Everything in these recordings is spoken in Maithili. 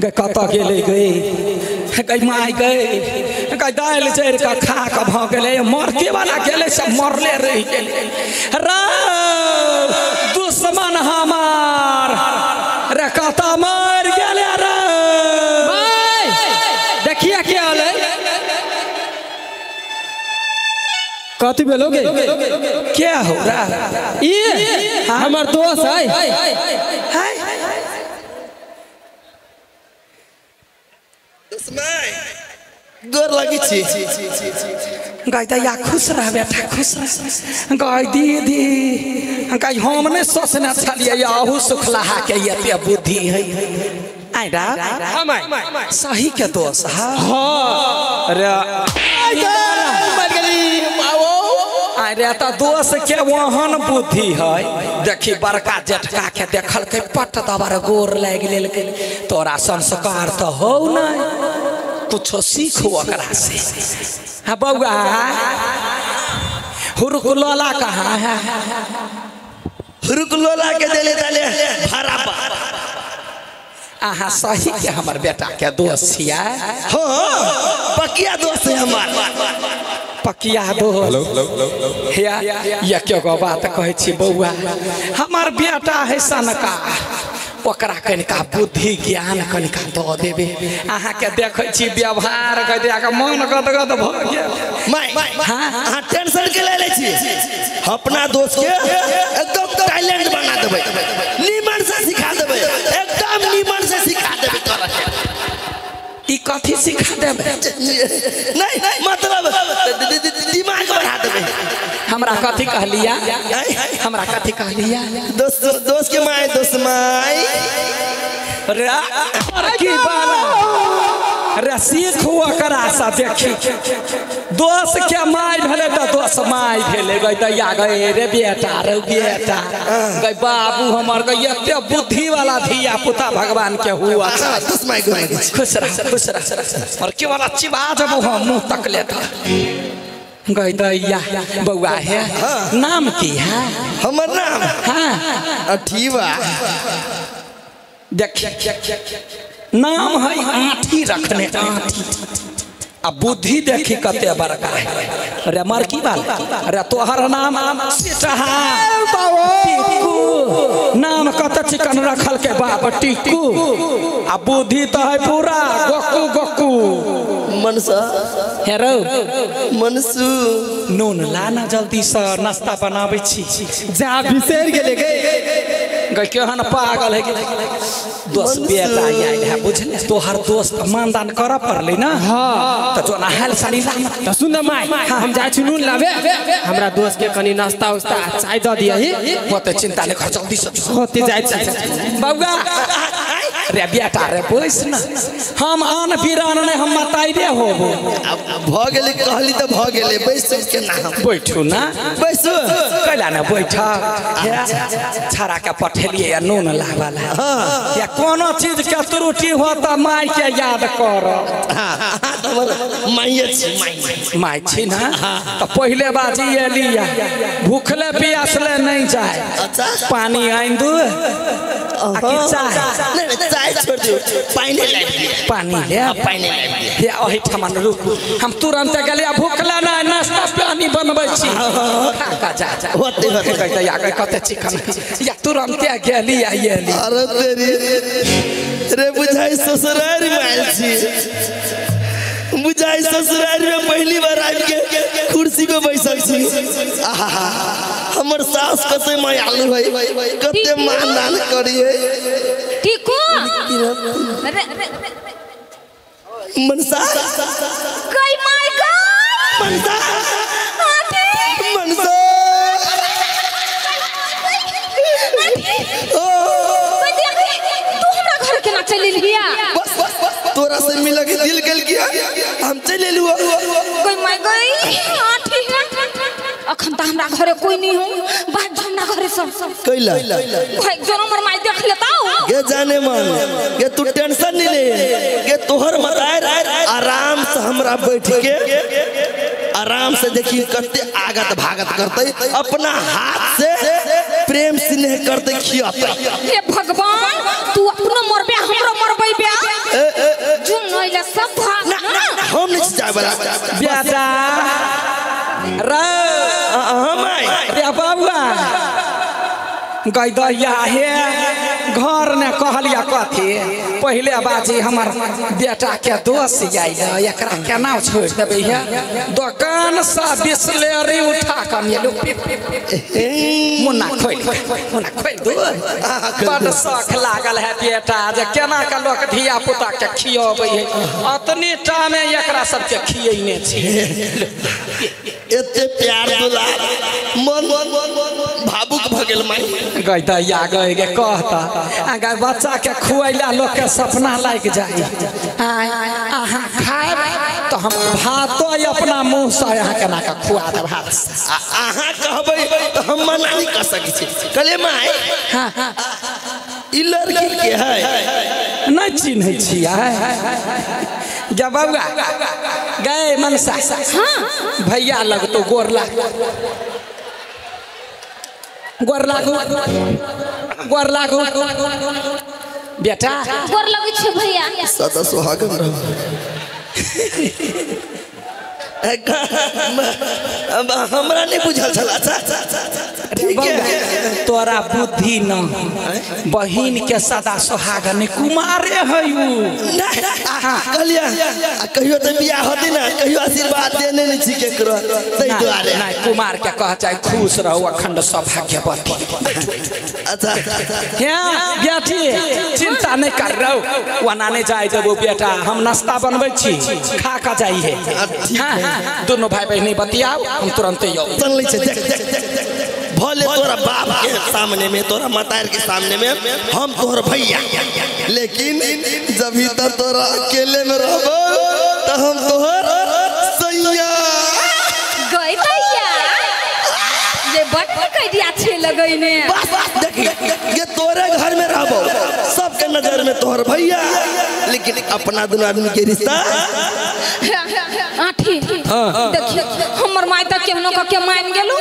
गई कतऽ गेलै गई गई my गई गई दालि जरि कऽ खा कऽ भऽ गेलै मरते वाला गेलै सब मरले रहि गेलै रे दुश्मन हमार रे कतऽ मरि गेलै रे देखिए क्या होलै कथी भेलो गे क्या हो रहा ई हमर दोस्त है गोर लगी छी गाय दैया खुश रह बेटा खुश रह गाय दीदी गाय हम नहीं सोचने छलियै अहू सुखलाहा के एते बुद्धि है आइ रा हम सही के दोस्त हां रे मर गेली अरे तो दोस्त के वहन बुद्धि है देखी बड़का जेठका के देखलकै पट दबर गोर लागि लेलकै तोरा संस्कार तो हो नहीं कुछो सीखो ओकरा से। हाँ बउआ हुरुकुलोला कहाँ है? हुरुकुलोला के देले देले भाड़ा पर। अहाँ सही के हमर बेटा के दोस्त छियै? हाँ पकिया दोस्त है हमार। पकिया दोस्त या या क्यों गो बात कहै छी बउआ हमर बेटा है सनका ओकरा कनिका बुद्धि ज्ञान कनिका दऽ देबै। अहाँके देखै छी व्यवहार कह दे के मन गदगद भऽ गेल। माय अहाँ टेंशन के ले लै छी अपना दोस्त के एकदम टैलेंट बना देबै नीमन से सिखा देबै एकदम नीमन से सिखा देबै तोरा के। ई कथी सिखा देबै? नहीं मतलब दिमाग बढ़ा देबै। हमरा कथी कहलिया? हमरा कथी कहलिया? दोस्त दोस्त के my दोस्त my रे की बाला रे सीखू ओकरा से देखी दोस्त के my भेलै तऽ दोस्त my भेलै। गई दैया गई रे बेटा रे बेटा गई बाबू हमर गई एते बुद्धि वाला धिया पुता भगवान के हुआ। दोस्त my खुश रह खुश रह और के वाला चिबा जब हम मुँह तक लेता। गई दैया बउआ है नाम की है? हमर नाम हाँ अठीवा। देख नाम है आठी रखने आठी आ बुद्धि देखी कते बड़का है। रे मरकी वाला रे तोहर नाम सिटहा टिकू नाम कते चिकन रखल के बाप टिकू आ बुद्धि तो है पूरा गोकू गोकू। मनसा हेरो मनसू नून लाना जल्दी से नाश्ता बनाबै छी। जा बिसरि गेलै गई केहन पागल है दोस्त बेटा आयल है बुझले तोहर दोस्त मानदान करऽ पड़लै ना। हाँ तऽ जो नहायल सानी ला तऽ सुन न my हम जाइ छी नून लाबे हमरा दोस्त के कनी नाश्ता उस्ता चाय दऽ दियही। होते चिंता नहीं कर जल्दी से होते जाइ छी। बउआ रे बेटा रे बैस ना हम आन बिरान नहीं हम मताइरे होबो। भऽ गेलै कहली तऽ भऽ गेलै बैस के ना बैठू ना बैसू कैला ना बैठ छाड़ा के पठेलियै या नून लाबला या कोनो चीज के त्रुटि हो तऽ my के याद कर। माइये छी my छी ना तऽ पहिले बाजी एलिया भूखले प्यासले नहीं जाए पानी आनि दू चाय चाय छोड़ दियो पानी लाबि दियो पानी ले पानी लाबि दियो। हे ओहिठाम रुकू हम तुरंत गेलियै भूखले नहि नाश्ता पानी बनबै छी खा कऽ जा जा होते होते दैया कते चिकन या तुरंत गेली आ एली। अरे तेरी रे बुझाइ ससुरारि में आयल छी बुझाइ ससुरारि में पहली बार आबि के कुर्सी पे बैसल छी। आहा हमर सास कते मायालु है कते मान दान करिए। टिकू मनसा गई my गई मनसा मनसा तू हमरा घर केना चलि एलिया? बस बस तोरा से मिल के दिल गेल किया हम चलि एलु। गई my गई आठी अखन त हमरा घरे कोई नहीं हो बात हमरा घरे सब कैला भाई जो हमर my देख लेताऊ गे जाने मन गे तू टेंशन नहीं ले गे तोहर मतार आराम से हमरा बैठ के आराम से देखी कते आगत भागत करते अपना हाथ से प्रेम स्नेह करते खियाते। हे भगवान तू अपनो मरबे हमरो मरबे बे। सब भाग ना हम नहीं जाए वाला बेटा रे हम आई रे बाबुआ गई दैया हे घर ने कहलिया कथी पहले बाजी हमर बेटा के दोस्त आइल एकरा केना छोड़ देबै हे दोकान से बिसलेरी उठा के अनलू मुन्ना खोल मुन्ना खोल दो बड शौख लागल है बेटा जे केना के लोक धिया पुता के खियबै है अतनी टा में एकरा सबके खियैने छै एते प्यार दुलार मन भावुक भ गेल माई गई दैया गई गे कहता आ बच्चा के खुआइला लोक के सपना लागि जाए अहाँ खाएब तो हम भातो अपना मुँह से अहाँ केना के खुआ देब हाथ अहाँ कहबै तो हम मना नहीं कर सकै छी कहलियै माई हाँ ई लड़की के है नहीं चिन्है छियै जब बउआ गए मनसा भैया लगतो गोर लाग गोर लागू गोर लागू बेटा गोर लगै छै भैया सदा सुहागन रहो हमरा नहीं बुझल छल अच्छा ठीक है तोरा बुद्धि न बहिन के सदा सुहागन कुमारे है उ कहलिया कहियो तो बियाह होती ना कहियो आशीर्वाद देने नहीं छी केकरो तै दुआरे नहीं कुमार के कह चाहे खुश रहो अखंड सौभाग्यवती अच्छा हे बेटी चिंता नहीं कर रहो वना नहीं जाए देबो बेटा हम नाश्ता बनबै छी खा के जाई है हां दोनों भाई बहिनी बतियाओ हम तुरंत आओ चल लै छै देख देख भले तोरा बाप के सामने में तोरा मतार के सामने में हम तोहर भैया लेकिन जब ही तक तोरा अकेले में रहबो तो हम तोहर सैया गई भैया ये बट कैदी अच्छे लगई ने बस देख ये तोरे घर में रहबो सबके नजर में तोहर भैया लेकिन अपना दोनों आदमी के रिश्ता आठी देखिए हमर माई त केहनो के मान गेलू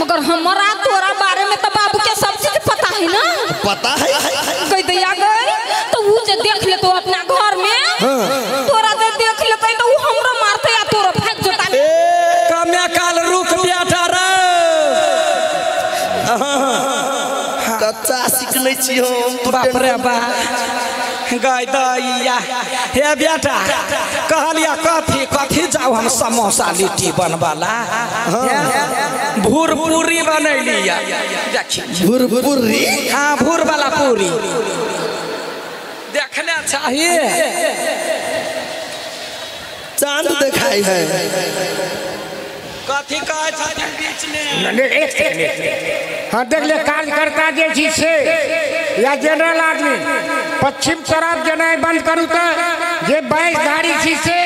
मगर हमरा तोरा बारे में त बाबू के सब चीज पता है ना पता है गई दैया गई तो ऊ जे देख ले तो अपना घर में तोरा जे देख लेतै तो ऊ हमरा मारतै आ तोरा भाग जोता कमे काल रुक बेटा रे कच्चा सीख नै छी हम बाप रे बाप गई दैया हे बेटा कहलिया कथी कथी जाओ हम समोसा लिट्टी बनवाला भूर पूरी बनैलिया देखी भूर पूरी हाँ भूर वाला पूरी देखना चाहिए चांद दिखाई है कथी कहै छथिन बीच में एक सेकंड हाँ देख ले कार्यकर्ता जे छी से या जनरल आदमी पश्चिम तरफ जेनाइ बंद करू तो जे बाइसधारी छी से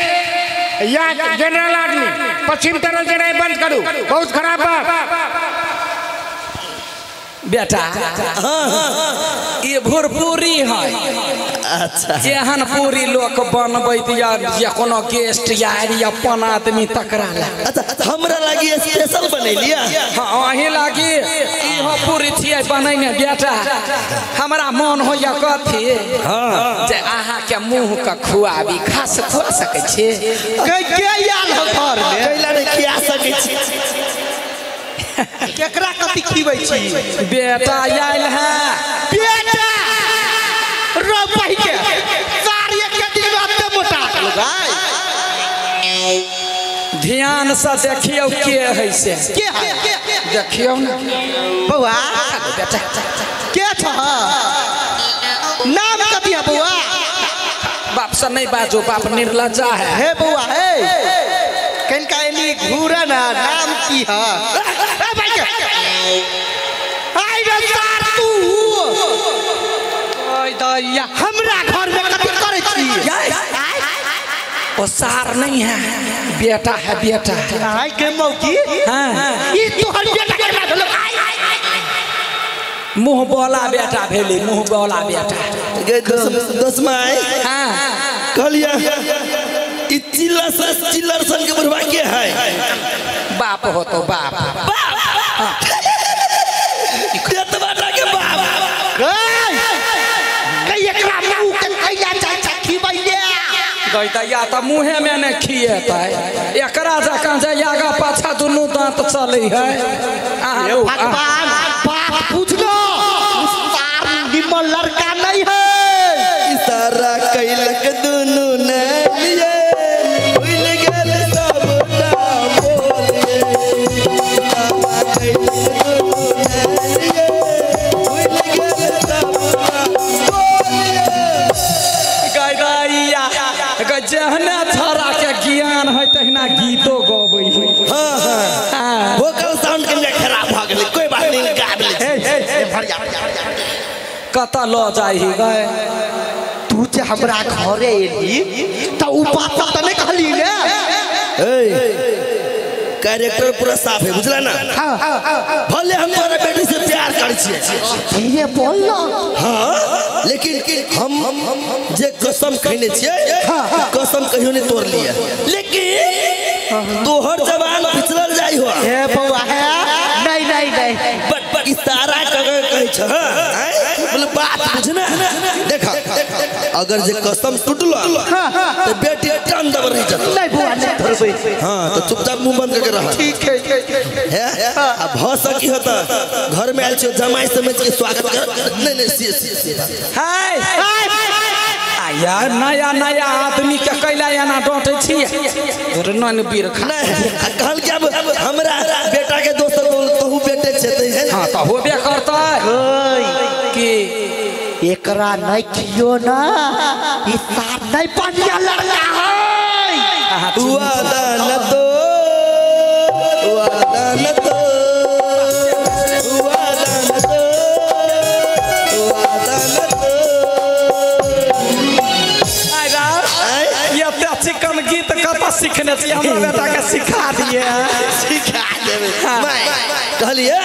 या जनरल आदमी पश्चिम तरफ जेनाइ बंद करू बहुत खराब बात बेटा ये भोरपूरी है अच्छा एहन पूरी लोक बनबैत या कोनो गेस्ट यार या अपन आदमी तकरा ला अच्छा हमरा लागी स्पेशल बनेलिया हाँ अहीं लागी इहो पूरी छियै बनैने बेटा हमरा मन होइया कथी जे अहाँ के मुँह के खुआबी खास खुआ सकै छी के आयल हो घर में कैला नहीं खिया सकै छी केकरा कथी खिबै छी बेटा आयल है बेटा रो पहि के सारी एक दिन में अत्ते मोटा गेल गाय ध्यान से देखियौ के है से के है देखियौ ना बौआ बेटा के छ नाम कथी है बौआ बाप से नहीं बाजो बाप निर्लज्जा है हे बौआ हे कनका एनी घूरा ना नाम की है ए भाई के आई रे सार तू ओय दैया हमरा घर में कथी करै छी वो सार नहीं है बेटा है बेटा आई के मौकी हाँ ई तोहर बेटा के ना भेलो आई मुँह बोला बेटा भेली मुँह बोला बेटा गे दसमा हाँ कहलिया ई चिल्लर चिल्लर सन के बुढ़वा के है बाप हो तो बाप एतबा टा के बाप ए कई एकरा मुंह के कैला चाचा खिबैले गई या त मुहे में ने खिएतै एकरा जकाँ जे आगा पाछा दुनू दांत चलै है। भगवान बात पूछ लो, तार निमन लड़का नहीं है। इशारा कैलक दुनू ने लिए भूल गेल सबटा बोलिए। इशारा कैलक दुनू ने लिए भूल गेल सबटा बोलिए। गैया जहने छौड़ा के ज्ञान है तहिना गीतो गबै है। हां हां वोकल साउंड कने खराब भ गेलै, कोई बात नहीं गाबि लै। कत ल जाही गए तू जे हमरा घरे एली त उ बात त नहीं कहली ने। ए कैरेक्टर पूरा साफ है बुझला ना। हां भले हम तोरा बेटी से प्यार करै छियै, धीरे बोल ना। हां लेकिन हम जे कसम खैने छियै कसम कहियो नहीं तोड़ लिया, लेकिन तोहर जवान पिछलल जाई हो। हे बौआ है नहीं नहीं नहीं बट इशारा कर कहै छ। हां बोले बात बुझना। देखा अगर जे कसम टूटलो तो बेटी टन दब रही जत नहीं बौआ नहीं धरबै। हां तो चुपचाप मुंह बंद करके रह, ठीक है है। अब भ सकी हो त घर में आयल छियो जमाई समझ के स्वागत कर। नहीं नहीं सी सी हाय आया नया नया आदमी के कैला एना डांटै छी नन बीर खा। नहीं कहल कि अब हमरा बेटा के दोस्त तोहू बेटे छे त है। हां त होबे करतै कि एकरा नहीं खियो ना, ई साफ नहीं पनिया लड़का है। वादा न तो वादा न तो वादा न तो वादा न तो। ये चिकन गीत कत सीखने छी, हमरा बेटा के सिखा दिए। सिखा देबै मैं कहलिए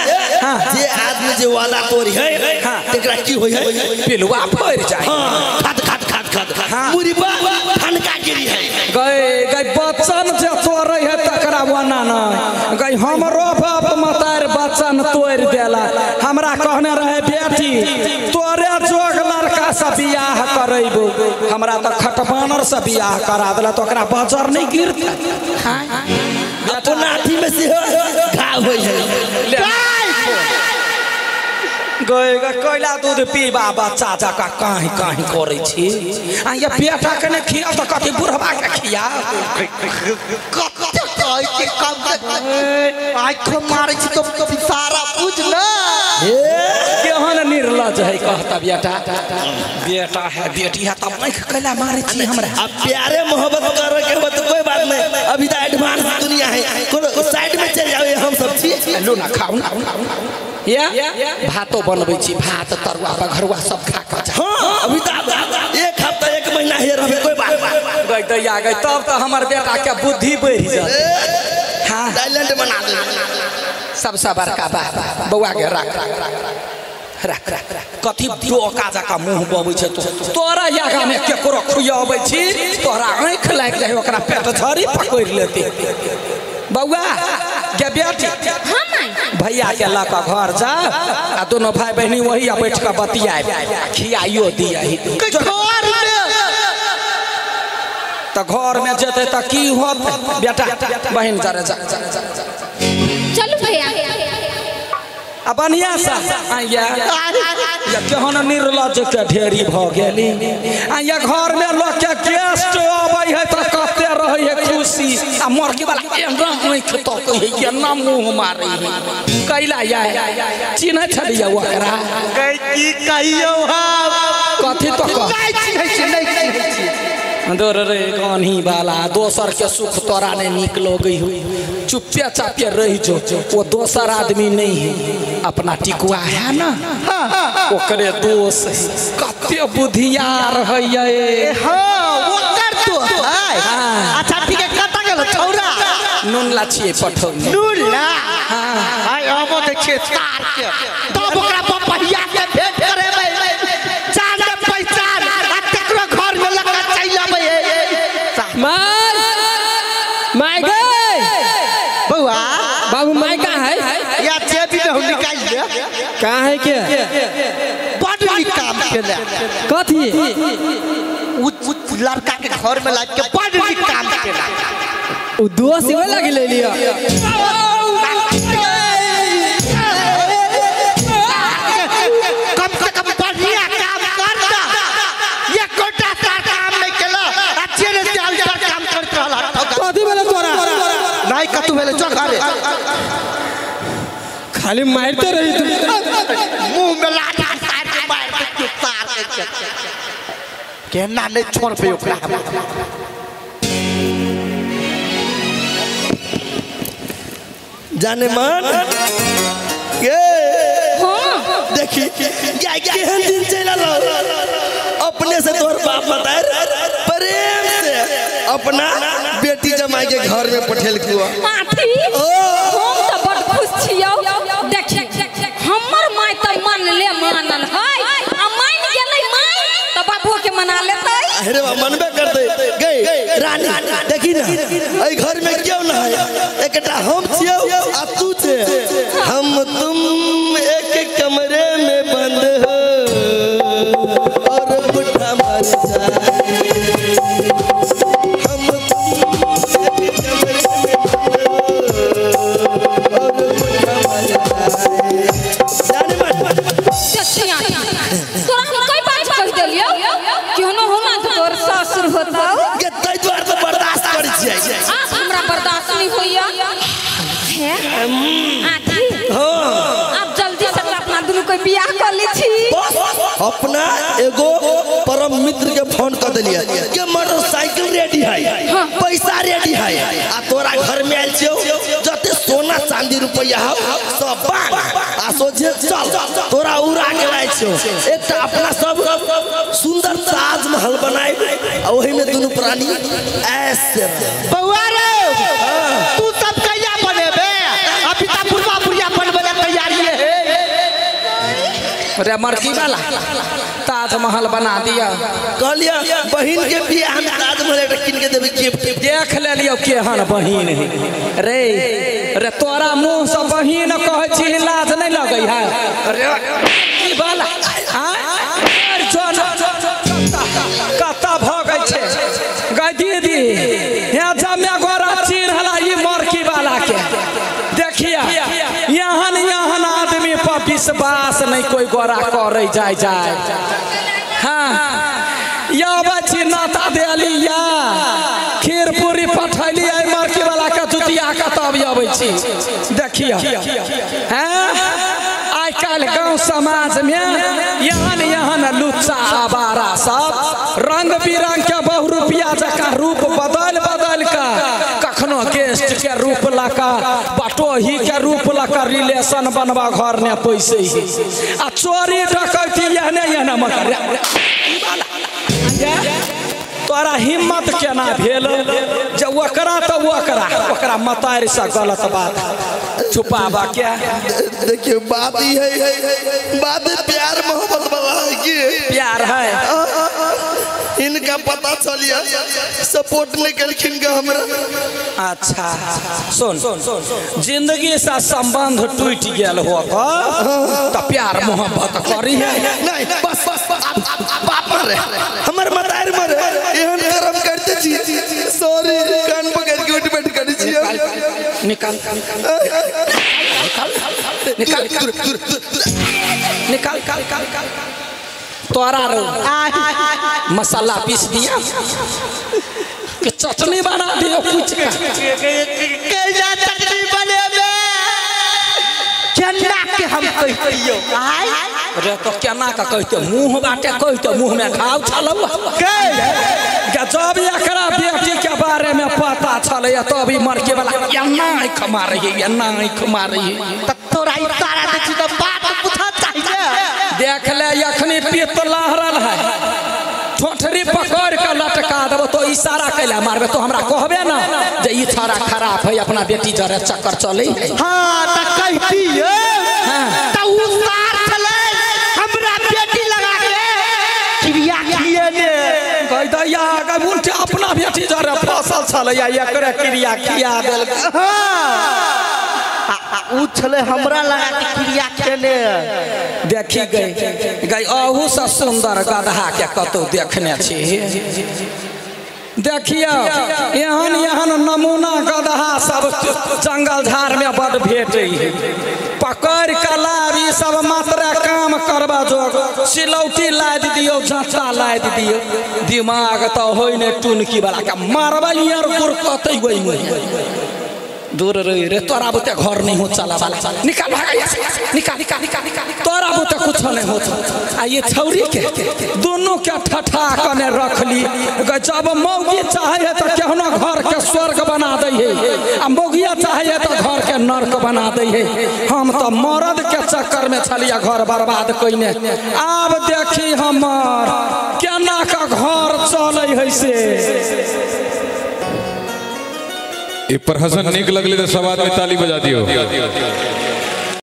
जे आदमी जे वादा तोड़ी है तेकरा की होय है, पिलुआ पड़ जाए। हां खत खत खत खत मुरीबा ठनका गिरी है। गए गए बचन जे तोड़े है तकरा वना न गई। हमरो बाप मतार बचन तोड़ देला। हमरा कहने रहे बेटी तोरे जोग लड़का से बियाह करैबो, हमरा त खटबानर से बियाह करा देला तो ओकरा बजर नहीं गिरतै। अपना अथी में से घाव होय है। गए कैला दूध पीबा बच्चा जकाँ काहीं काहीं करै छी। आ ये बेटा के नहि खियाउ त कथी बुढ़बा के खियाउ। कते कहै छी कम से आँखो मारै छी तो सारा बुझ ना। केहन निर्लज है कहता बेटा बेटा है बेटी है तब आँख कैला मारै छी हमरा। अब प्यारे मोहब्बत करे के हो तो कोई बात नहीं, अभी तो एडवांस दुनिया है, कोनो साइड में चल जाओ हम सब छी। लो ना खाउ ना या भातो बनबै छी, भात तरुआ बघरुआ सब खा के जा। हां अभी तो एक हफ्ता एक महीना हे रहबे कोई बात गई दैया गई तब तो हमर बेटा के बुद्धि बढ़ि जात। हां टैलेंट बना दे सबसे बड़का बात बौआ के राख राख राख कथी डोका जका मुंह बबै छै तो तोरा आगा में केकरो खुआबै छी तोरा आँख लागि जाइ ओकरा पेट झड़ी पकड़ि लेतै। बौआ के बेटी भैया के लऽ कऽ घर जा आ दोनों भाई बहिनी वही बैठ कऽ बतियाए खियाइयो दिया। तो घर में जेतै तऽ की होत बेटा बहिन जरे जा चलू भैया आ बढ़िया से आया या केहन निर्लज के ढेरी भ गेली। आ या घर में लोग के गेस्ट अबै है तऽ कते रहै है खुशी आ मरकी वाला एना आँख तकै है एना मुँह मारै है कैला या चिन्है छलियै ओकरा की कहियौ हम कथी तो कह नहीं चिन्है छी नहीं चिन्है छी दौड़ रे गान्ही वाला दोसर के सुख तोरा नहीं निक लगै हो, चुप्पे चापे रह जो, वो दोसर आदमी नहीं है अपना टिकुआ है ना ओकरे दोष है। कते बुधियार है ये। हां ओकर दोष है। अच्छा ठीक है कत गेल छौरा नून ला छियै पठौने नून ला। हां आइ आबो दै छियै तार के तब ओकरा बपहिया के भेंट करेबै जान पहचान आ तकरो घर में लगा चलि अबै। माय माय गए बौआ बाबू माय कहाँ है या जेबी में हम निकाल ले कहाँ है के बड़ नीक काम केले कथी उ लड़का के घर में लाग के बड़ नीक काम केला। उ दोस्त होय लागी ले लिया। कम से कम बढ़िया काम करता, ये कोटा सार काम नहीं केला, अच्छे से अल्टर काम करत रहला। कथी भेले तोरा? नहीं कतू भेले, चल घरे। खाली मारते रही तू। मुंह में लाठी सार के मार के सार के केना नहीं छोड़ पे ओकरा। जाने मन ये देखी केहन दिन चल आलो। अपने से तोहर बाप बताए प्रेम से अपना बेटी जमाई के घर में पठेल कुआ। आठी हम तो बड़ खुश छियौ। देखी हमर माय त मन ले मानल है, आ मान गेलै माय त बाबू के मना लेतै। अरे बा मनबे करतै गई रानी। देखी ना एई घर में क्यों ना है, एकटा हम छियौ आ तू छे। हम तुम एक कमरे में बंद हो और बुढ़ा मर जाए। हम तुम एक कमरे में बंद हो और बुढ़ा मर जाए। जाने मन देखी आठी तोरा हम कई बात कह देलियौ केहनो हो ना तोर ससुर होतौ के तै द्वार त बर्दाश्त करै छियै। आ हमरा बर्दाश्त नहीं होइया हे आठी। हां अब जल्दी से अपना दुनू के बियाह कर ली छी। अपना एगो परम मित्र के फोन कर देलियै के मोटरसाइकिल रेडी है, पैसा रेडी है, आ तोरा घर में आयल छियौ जते सोना चांदी रुपया हौ सब बांग आ सोझे चल तोरा उड़ा के लाय छियौ। एकटा अपना सब सुंदर ताजमहल बनाए आ ओही में दुनू प्राणी ऐसे। बउआ रे तू सब कहिया बनेबे? अभी त बुढ़वा बुढ़िया बनबे ला तैयारी है। अरे मरकी वाला ताजमहल बना दिया। कहलिया बहिन के बियाह में ताजमहल एकटा किन के देबै गिफ्ट। देख ले लियो केहन बहिन है रे। रे तोरा मुंह से बहिन कहै छी लाज नहीं लगै है? अरे की वाला कत्ता भगै छे गै दीदी। यहाँ जमे गोरा चिन्हला ई मरकी वाला के। देखिया यहन यहन आदमी पर विश्वास नहीं कोई गोरा करे जाय जाय। हाँ या बच्ची नाता देलिया खीर पूरी पठैली आई मरकी वाला के जुतिया के तब अबै छी। देखिया हैं आइ काल्हि गाँव समाज में यहन यहन लुच्चा आवारा सब रंग बिरंग के बहुरूपिया जकाँ रूप बदल बदल के कखनो गेस्ट के रूप लका बटोही के रूप लका रिलेशन बनवा घर ने पैसे ही आ चोरी डकैती एहने एहने मकर। तोरा हिम्मत केना भेल जे ओकरा त ओकरा ओकरा मतारि से गलत बात छुपावा के? देखिए बात ही है, बात प्यार मोहब्बत वाला है कि प्यार है। इनका पता चलिया सपोर्ट नहीं कलखिन का हमरा। अच्छा सुन, जिंदगी से संबंध टूट गेल हो तो प्यार मोहब्बत करी है नहीं। बस बस बाप मरे हमर मतार मरे एहन कर्म करते छी। सॉरी कान पकड़ के उठ बैठ करै छी। निकाल निकाल निकाल निकाल निकाल तोरा रो मसाला पीस दिया कि चटनी बना दियो कुछ का। कैला चटनी बनेबे केना के हम कहियो? अरे तो केना का कहते मुंह बाटे कहते मुंह में घाव छलौ के जब एकरा बेटी के बारे में पता छलै तब ई मरके वाला एना आँख मारै है, एना आँख मारै है। त तोरा इशारा दै छी त बात पूछा चाहिए। देख ले अखनी पित्त लहरल है, ठोठरी पकड़ के लटका देबो तो इशारा कैला मारबे तो हमरा कहबे ना जे ई छोरा खराब है अपना बेटी जरे चक्कर चले। हां त कहतिए त उ सार छलै हमरा बेटी लगा के क्रिया किए ने कह दैया गे उल्टा अपना बेटी जरे फसल छलै एकरे क्रिया किया देल। हां उ छलै हमरा लगा के क्रिया केने देखी गई गई अहू से सुंदर गदहा के कतौ देखने छी। देखियो एहन एहन नमूना गदहा सब जंगल झाड़ में बड भेटै है। पकड़ के लाब ई सब मात्र काम करबा जोग, सिलौटी लादि दियौ, जाँता लादि दियौ, दिमाग तो होय ने टुनकी वाला के मारबै यार गुरकतै ओइ मुँहे। दूर रही रे तोरा बुते घर नहीं हो चला वाला, निकाल भाग निकाल निकाल निकाल, तोरा बुते कुछ नहीं हो। आ ये छौरी के दोनों के ठठा कने रखली। जब मौगी चाहे है तो केहनो घर के स्वर्ग बना दै है, आ मौगिया चाहे है तो घर के नर्क बना दै है। हम तो मर्द के चक्कर में छलिया घर बर्बाद कइने। आब देखी हमर केना का घर चलै है से। ई प्रहसन निक लगले तो सब आदमी ताली बजा दियो।